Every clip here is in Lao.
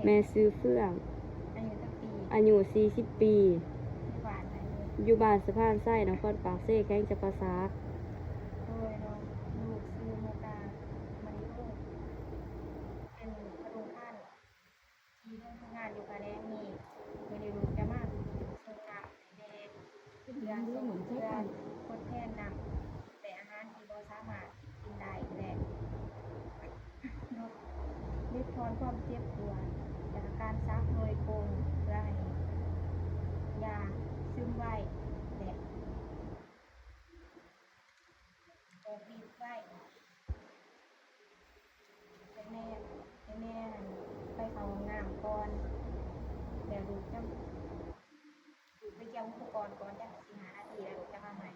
ແມ່ຊື່ເຟື່ອງ ອາຍຸຈັກປີ? ອາຍຸສີ່ສິບປີ ຢູ່ບ້ານໃດ? ຢູ່ບ້ານສະພານໄຊ ນະຄອນປາກເຊ ແຂວງຈຳປາສັກ. ໂດຍ ນ້ອງລູກຊື່ໂມກາ ມາລິໂອ ເປັນຂະດຸງຂັ້ນ ທີ່ລົງຝຶກງານຢູ່ຂະແໜງນີ້. ມື້ນີ້ລູກຈະມາສົ່ງນ້ຳໃຫ້ແມ່ ເພື່ອສົ່ງເພື່ອທົດແທນນ້ຳ ແລະ ອາຫານທີ່ບໍ່ສາມາດກິນໄດ້ ແລະ ລົດ ຫຼຸດຜ່ອນຄວາມເຈັບປວດ ແລະ ການສັກໂດຍກົງ ເພື່ອໃຫ້ຢາຊຶມໄວ ແລະ ອອກລິດໄວ. ໃຫ້ແມ່ ໃຫ້ແມ່ຫັ້ນໄປເຂົ້າຫ້ອງນ້ຳກ່ອນ ແລ້ວລູກຈະ ລູກໄປກຽມອຸປະກອນກ່ອນ ຈັກສິບຫ້ານາທີ ແລ້ວລູກຈະມາໃໝ່.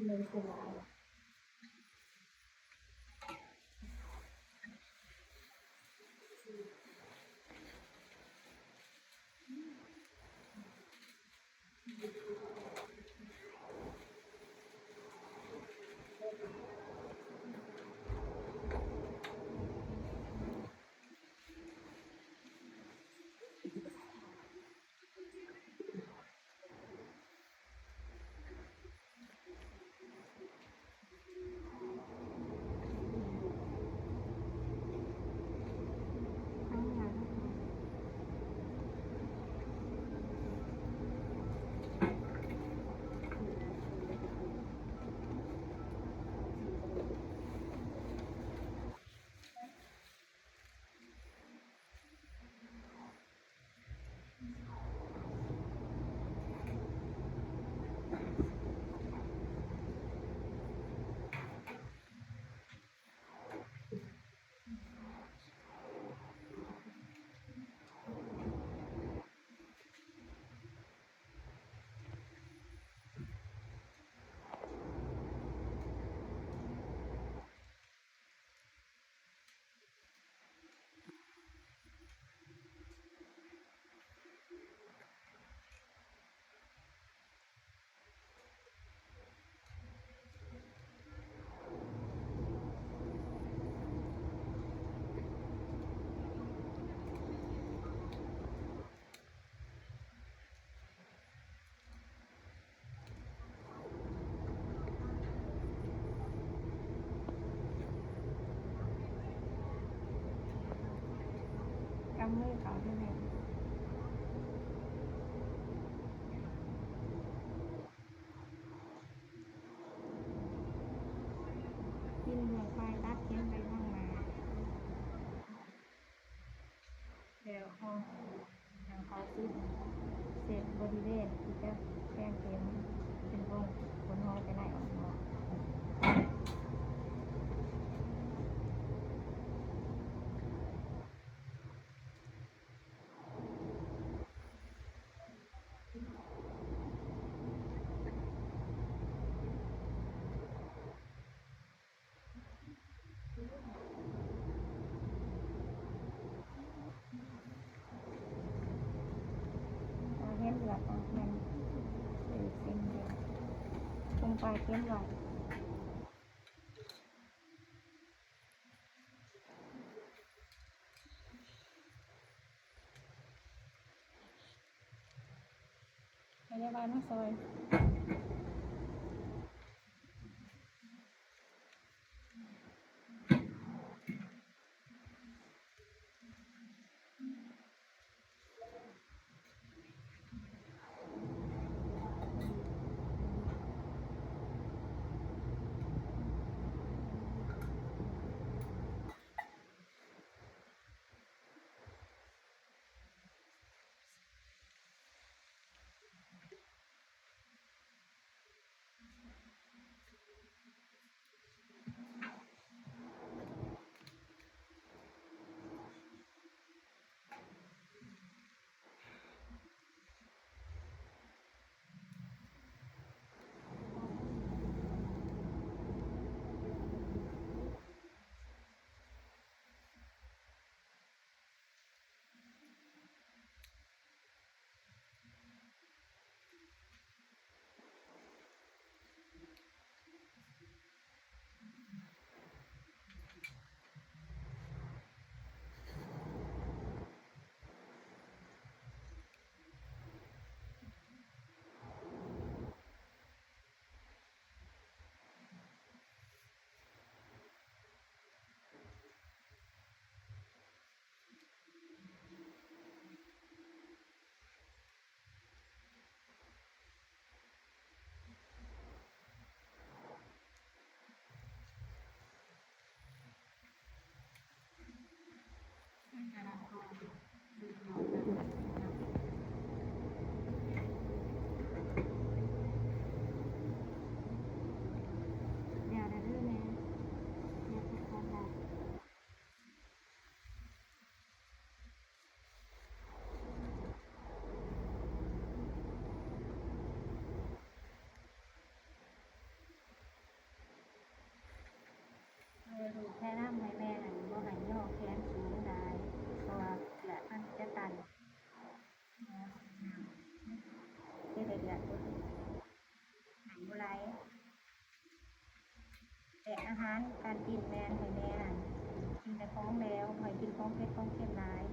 ກຳມືເຂົາເດີ້ແມ່. ກິນເບື້ອງປາຍຕັດເຂັມໄປທາງໜ້າ ແລ້ວເຮົາ ເຮົາເຂົ້າຊີ້ນເຊັດບໍລິເວນທີ່ຈະແທງເຂັມເປັນວົງ ຂົນຫອຍໄປໃນອອກ. ເຫັນເລືອດອອກແມ່ນເປັນເສັ້ນດຽວ ຄົງປາຍເຂັມໄວ້. ພະຍາບານມາຊ່ອຍ. ເ ອາຫານການກິນແມ່ນ ໃຫ້ແມ່ຫັ້ນກິນແຕ່ຂອງແຫຼວ ບໍ່ໃຫ້ກິນຂອງເຜັດຂອງເຄັມຫຼາຍ.